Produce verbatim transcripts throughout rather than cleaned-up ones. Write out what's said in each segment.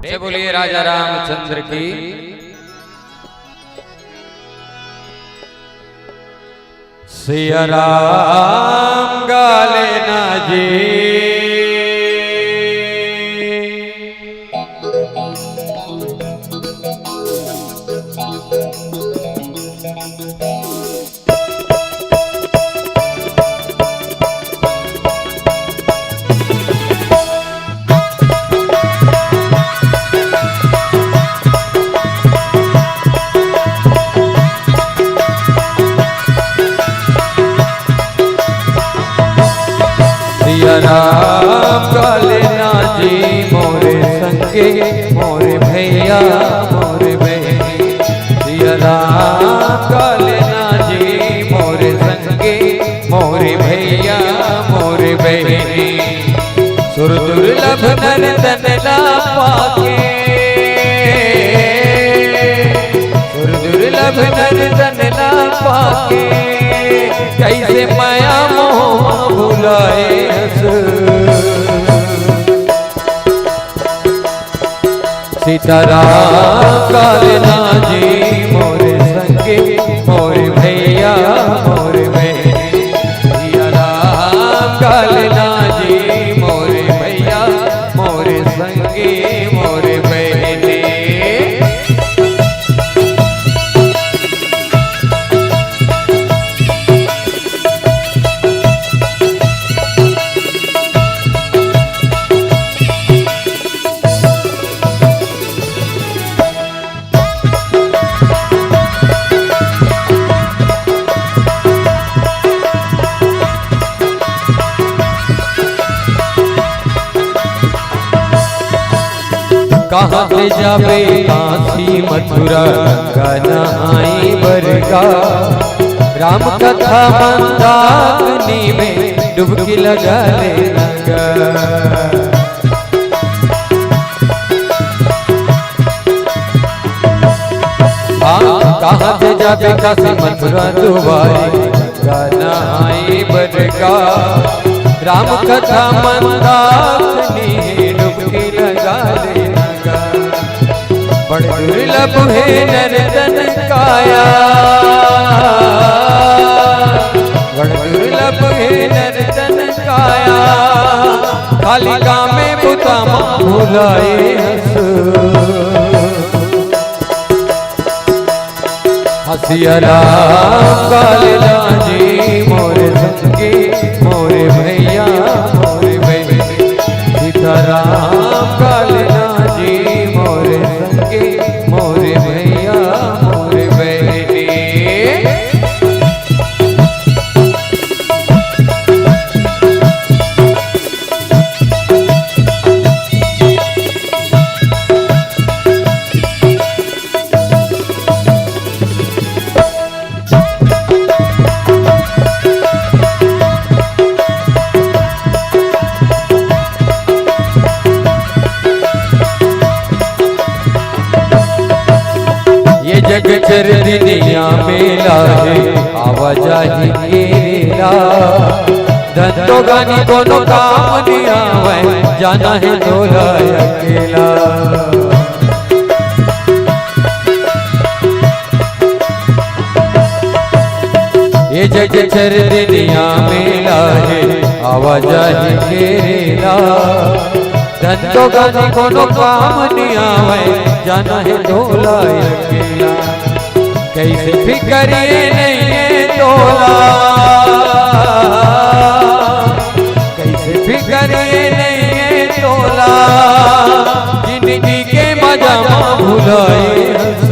से बोलिए राजा रामचंद्र की। सिया राम गाले ना जी। सिया राम काले ना जी मोरे संगे, मोरे भैया, मोरे बहनी। सिया राम काले ना जी मोरे संगे, मोरे भैया, मोरे बहनी। सुर दुर्लभ नर तन ला पाके, सुर दुर्लभ नर तन ला पाके, कैसे माया मोह भुलाए हस। सीताराम काले ना जी मोरे संगे, मोरे भैया, मोरे बहनी। सिया राम काले ना जी मोरे भैया, मोरे संगे, मोरे बहनी। कहाँ ले जाबे काशी मथुरा, गंगा नहाई बर गा। राम कथा मंदाकिनी में डुबकी लगा ले ना गा। हाँ, कहाँ ले जाबे काशी मथुरा दुआरी, गंगा नहाई बर गा। राम कथा मंदाकिनी डुबकी लगा ले ना गा। बड़ दुर्लभ हे नर तन काया, बड़ दुर्लभ हे नर तन काया, खाली काम में बुता मा भुलाए हस। सिया राम काले ना जी मोरे संगे, मोरे भैया, मोरे बहनी। सीताराम काले ना जी मोरे संगे, मोरे भैया, मोरे बहनी। ये जग चर दुनिया मेला हे, आवाजाही के रेला। धन तो गानी कोनो काम नइ आवय, जाना हे तोला अकेला। ये जग चर दुनिया मेला हे, आवाजाही के रेला। धन तो गानी कोनो काम नइ आवय, जाना हे तोला अकेला। कइसे फिकर ये नइ हे तोला, कइसे फिकर ये नइ हे तोला, जिंदगी के मजा मा भुलाए हस।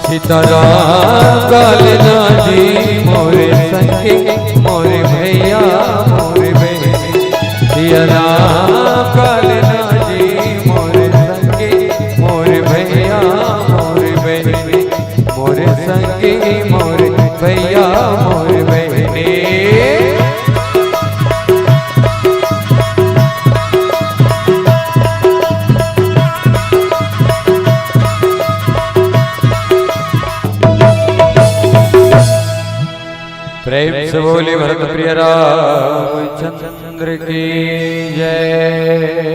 सीताराम काले ना जी मोरे संगे, मोरे भैया, मोरे बहनी। सिया राम काले ना जी मोरे संगे, मोरे भैया, मोरे बहनी। मोरे संगे, मोरे भैया, मोरे बहनी। प्रेम से बोली भरत प्रिय रामचंद्र की जय।